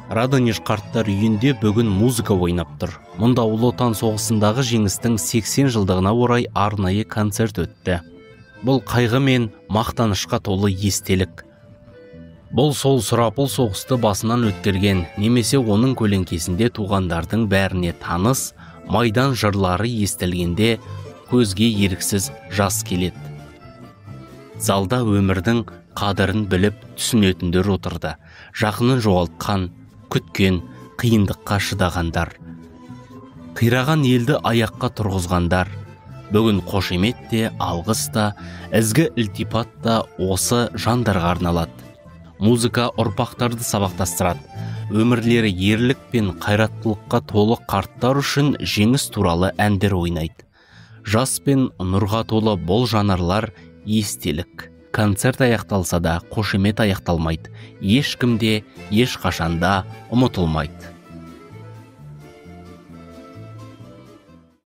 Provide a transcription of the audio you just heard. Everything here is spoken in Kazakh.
Радонеж қарттар үйінде бүгін музыка ойнап тұр. Мұнда Ұлы Отан соғысындағы жеңістің 80 жылдығына орай арнайы концерт өтті. Бұл қайғы мен мақтанышқа толы естелік. Бұл сол сұрапыл соғысты басынан өткерген немесе оның көлеңкесінде туғандардың бәріне таныс майдан жырлары естілгенде көзге еріксіз жас келеді. Залда өмірдің қадірін біліп түсінетіндер отырды. Жақынын жоғалтқан, күткен, қиындыққа шыдағандар. Қираған елді аяққа тұрғызғандар. Бүгін қошемет те, алғыс та, ізгі ілтипат та осы жандарға арналады. Музыка ұрпақтарды сабақтастырады. Өмірлері ерлік пен қайраттылыққа толы қарттар үшін жеңіс туралы әндер ойнайды. Жас пен нұрға толы бұл жанарлар естелік. Концерт аяқталса да қошемет аяқталмайды. Ешкім де ешқашанда ұмытылмайды.